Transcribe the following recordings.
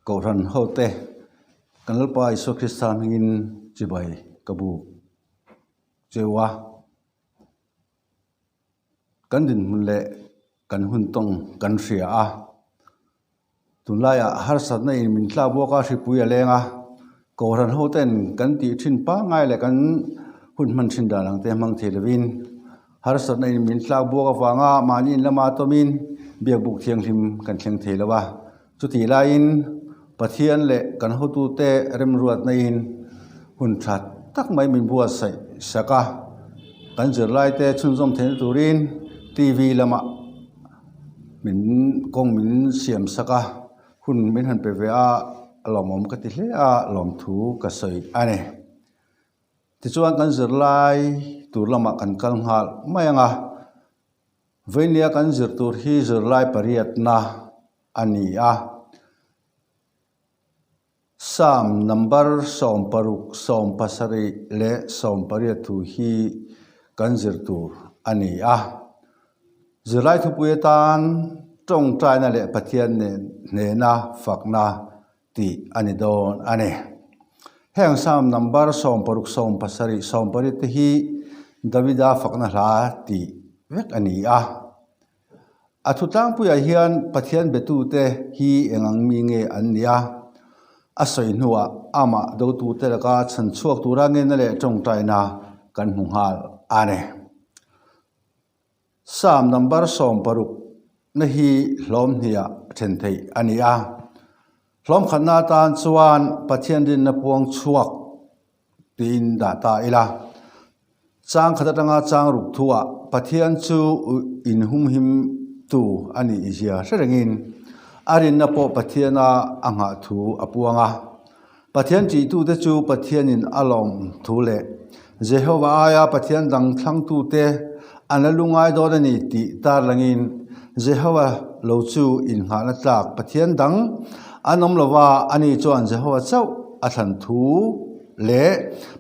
Kohhran hote kan Lalpa Isua Krista hmingin chibai ka buk cheu a. Kan dinhmun leh kan hun tawng kan hria a. Tunlaiah harsatna in min tlak bawk a, hripui a leng a. Kohhran hoten kan tih thin pangngai leh kan hun hman thin dan ang te hmang thei lovin harsatna in min tlak bawk avanga mahni in lama tawmin biakbuk thianghlim kan thleng thei lo a. Chutih laiin Pathian leh kan hotute remruatna in hun tha tak mai min buatsaih sak a, kan zirlaite chhunzawm theihna turin TV lamah min kawng min siam sak a, hun min han pe ve a, a lawmawm ka ti hle a, lawmthu ka sawi a ni. Tichuan kan zirlai tur lamah kan kal nghal mai ang a. Veinia kan zir tur hi zirlai pariatna a ni a. Psalm number 16, 17 leh 18 thu hi kan zir tur a ni a. Zirlai thupui atan tawngtaina leh Pathian hnena fakna tih a ni dawn a ni. Heng Psalm number 16, 17, 18 te hi Davida fakna hla tih vek a ni a. A thu tlangpuiah hian Pathian betute hi eng ang mi nge an nih a, a sawi hnuah amah dotute laka chhan chhuak tura ngenna leh tawngtaina kan hmu nghal a ni. Psalm number 16 na hi hlawm hniah then theih a ni a. Hlawm khatna atan chuan Pathian rinna puang chhuak tiin dah ta ila. Chang khat atanga chang ruk thuah Pathian chu inhumhim tu a nih zia hre rengin a rinna pawh Pathiana a nghah thu a puang a. Pathian ṭihtute chu Pathianin a lawm thu leh Jehova aia Pathian dang thlangtute an la lungngai dawn a ni tih tarlangin Jehova lo chu innghahna tlak Pathian dang an awm lova ani chuan Jehova chauh a thlan thu leh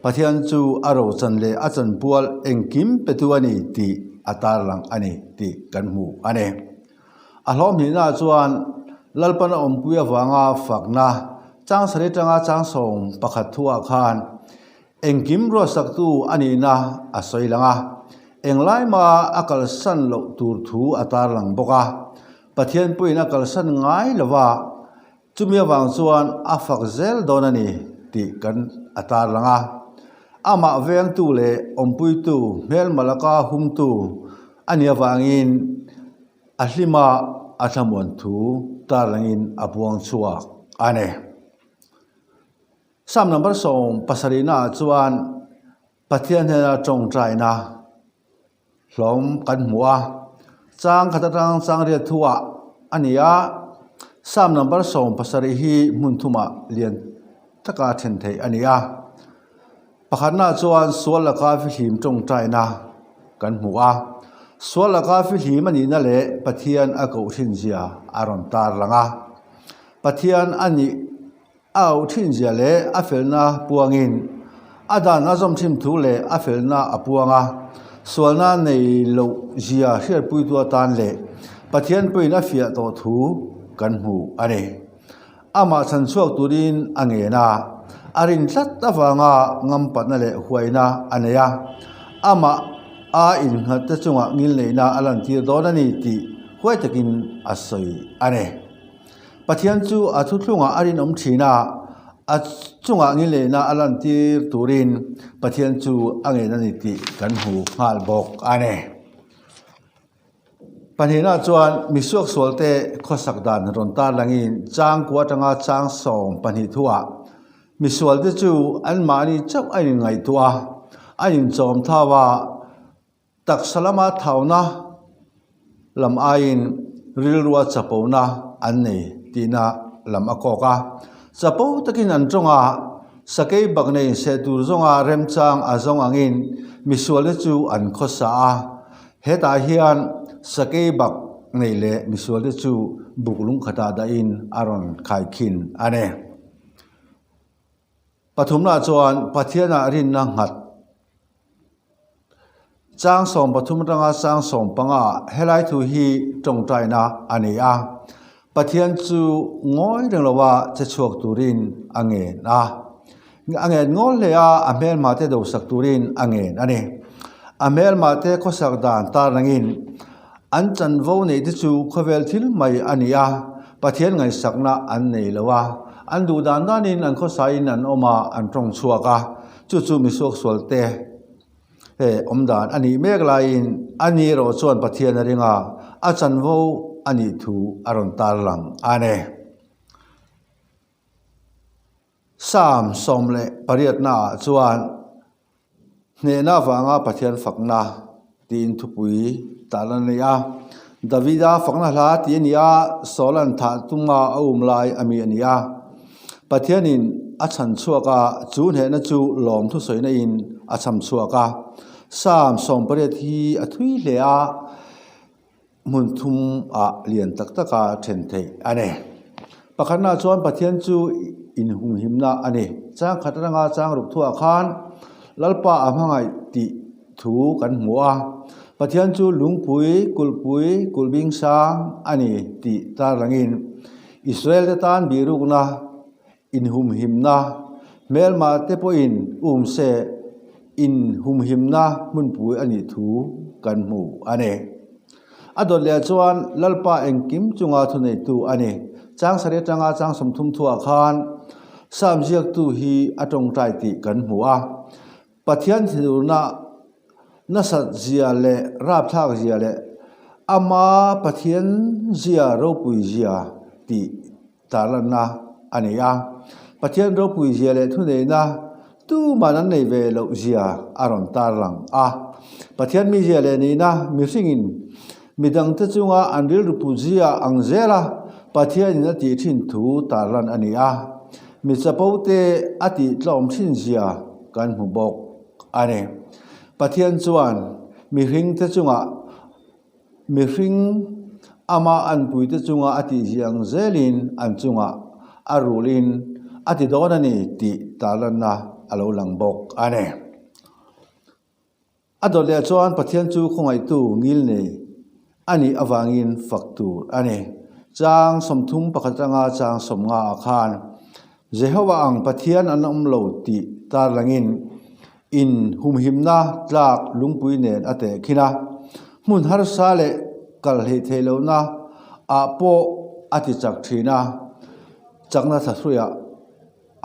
Pathian chu a rochan leh a chanpual engkim petu a ni tih a tarlang a ni tih kan hmu a ni. A hlawm hnihnaah chuan Lalpan a awmpui avanga fakna chang sarih atanga chang 11 thuah khan engkim ruatsaktu a nihna a sawi lang a, englai maha a kalsan loh tur thu a tarlang bawk a. Pathian pawhin a kalsan ngai lova, chumi avang chuan a fak zel dawn a ni tih kan a tarlang a. Amah vengtu leh awmpuitu, hmelma laka humtu a nih avangin a hlima a thlamuan thu tarlangin a buang chhuak a ni. Psalm number 70 ah chuan Pathian hnena tawngtaina hlawm kan hmu a, chang khat atang chang riat thuah a ni a, Psalm number 70 hi hmun thumah lian taka then theih a ni a. Pakhatnaah chuan sual laka fihlim tawngtaina kan hmu a, sual laka fihlim a nihna leh Pathian a koh thin zia a rawn tarlang a. Pathian a nih A auh thin zia leh a felna puangin a dan a zawm thin thu leh a felna a puang a, sualna nei loh zia hriatpuitu atan leh Pathian pawhin a fiah tawh thu kan hmu a ni. Amah chhan chhuak turin a ngen a, a rin tlat avanga ngampatna leh huaina a nei a, amah a innghat te chungah ngilneihna a lantir dawn a ni tih huai takin a sawi a ni. Pathian chu a thuthlungah a rinawm thin a, a chungah ngilneihna a lantir turin Pathian chu a ngen a ni tih kan hmu nghal bawk a ni. Pahnihna chuan misuaksualte khawsak dan rawn tarlangin changkua atanga chang 12 thuah misualte chu anmahni chauh a inngaihtuah a, an inchawm thau a, Taksa lama thauna lam aiin rilrua chapona an nei tihna lam a kawk a. Chapo takin an tawng a, sakei bak nei seh tur zawnga remchang a zawng angin misualte chu an khawsa a. Hetah hian sakei bak nei leh misualte chu buk lungkhatah dahin a rawn khaikhin a ni. Pathumna chuan Pathianah rinna nghat. Chang 13 atanga chang 15 ah helai thu hi tawngtaina a ni a. Pathian chu ngawi reng lova che chhuak turin a ngen a. A ngen ngawl hle a, a hmelma te dosak turin a ngen a ni. A hmelma te khawsak dan tarlangin an chanvo neih te chu khawvel thil mai a ni a, Pathian ngaihsakna an nei lo a. An duh dan danin an khawsain an awm a, an tawng chhuak a, chu chu misuaksual te He awmdan a nih mek laiin a ni erawh chuan Pathian a ring a, a chanvo a nih thu a rawn tarlang a ni. Psalm 18 ah chuan Hnehna avanga Pathian fakna tiin thupui tarlan a ni a. Davida fakna hla tih a ni a, Saula'n thah tunga a um lai a mi a ni a. Pathianin a chhan chhuak a, chu hnehna chu lawm thusawina in a chham chhuak a. Psalm 18 hi a thui hle a, hmun thum ah lian tak taka then theih a ni. Pakhatnaah chuan Pathian chu inhumhimna a ni. Chang khat atanga chang ruk thuah khan Lalpa a hmangaih tih thu kan hmu a. Pathian chu lungpui, kulhpui, kulhbing sang a ni tih tarlangin Israel te tan bihrukna, inhumhimna, hmelma te pawhin um se inhumhimna hmunpui a nih thu kan hmu a ni. A dawt leh chuan Lalpa engkim chunga thuneitu a ni. Chang sarih atanga chang 30 thuah khan Psalm ziaktu hi a tawngtai tih kan hmu a. Pathian thinurna nasat zia leh rapthlak zia leh ama Pathian zia ropui zia tih tarlanna a nei a. Pathian ropui zia leh thuneihna tuman an nei ve loh zia a rawn tarlang a. Pathian mizia leh nihna mihringin midangte chunga an rilru put zia ang zela Pathianin a tih thin thu tarlan a ni a. Mi chapo te a tih tlawm thin zia kan hmu bawk a ni. Pathian chuan mihringte chungah mihring ama anpuite chunga a tih zia ang zelin an chungah a rulin a ti dawn a ni tih tarlanna a lo lang bawk a ni. A dawt leh chuan Pathian chu khawngaihtu ngil nei a nih avangin fak tur a ni. Chang 31 atanga chang 50 ah khan Jehovah ang Pathian an awm lo tih tarlangin in humhimna tlak lungpui nen a tehkhin a, hmun harsa leh kal hleih theih lohna ah pawh a ti chak thin a, chakna thlahruiah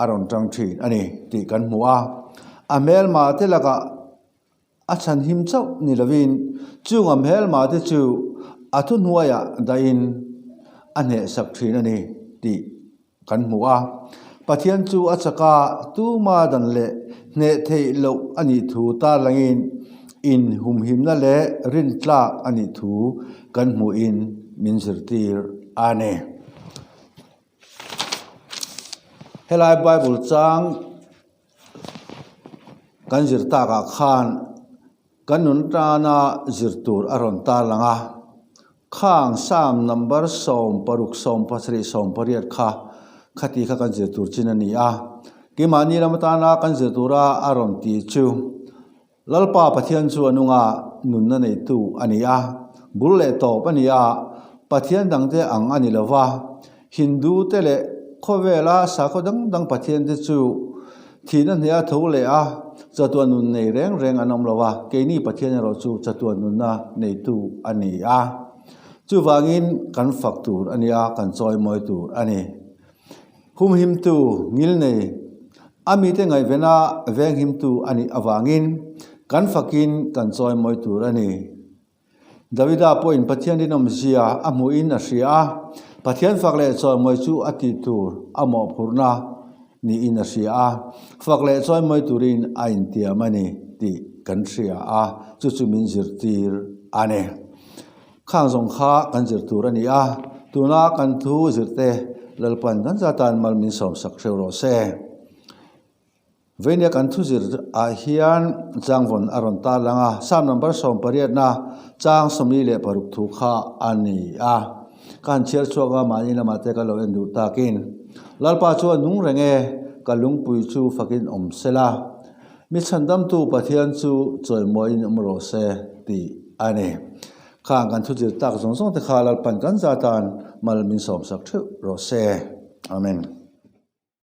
a rawn tang thin a ni tih kan hmu a. A hmelma te lakah a chhanhim chauh ni lovin chung a hmelma te chu a thuhnuaiah dahin a hnehsak thin a ni tih kan hmu a. Pathian chu a chak a, tuma dan leh hneh theih loh a nih thu tarlangin inhumhimna leh rintlak a nih thu kan hmuhin min zirtir a ni. Helai Bible chang kan zir takah khan kan nun tana zir tur a rawn tarlang a, khang Psalm number 16, 17, 18 kha khati kha kan zir tur chin a ni a, keimahni lam atana kan zir tura a rawn tih chu. Lalpa Pathian chu a nunga nunna neitu a ni a, bul leh tawp a ni a, Pathian dangte ang a ni lo va, Hindu te leh khawvela sakhaw dang dang Pathian te chu thihna hneha tho leh a, chatuan nun nei reng reng an awm lo va, keini Pathian erawh chu chatuan nunna neitu a ni a. Chuvangin kan fak tur a ni a, kan chawimawi tur a ni. Humhimtu ngilnei, a mite ngaihvena venghimtu a nih avangin kan fakin kan chawimawi tur a ni. Davida pawhin Pathian rinawmzia a hmuhin a hria a, Pathian fak leh chawimawi chu a tih tur a mawhphurhna niin a hria a, fak leh chawimawi turin a intiam a ni tih kan hria a, chu chu min zirtir a ni. Khang zawng kha kan zir tur a ni a, tuna kan thu zirte Lalpan kan zatan mal min sawmsak hreu rawh se. Veinia kan thu zir ah hian changvawn a rawn tar lang a, Psalm number 18 na chang 46 thu kha a ni a. Ka han chhiar chhuak a, mahni lamah te ka lo en duh takin. Lalpa chu a nung reng e, ka lungpui chu fakin awm sela. Mi chhandamtu Pathian chu chawimawiin awm rawh se tih a ni. Khang kan thuzir tak zawng zawng te kha Lalpan kan za tan mal min sawmsak theuh rawh se. Amen.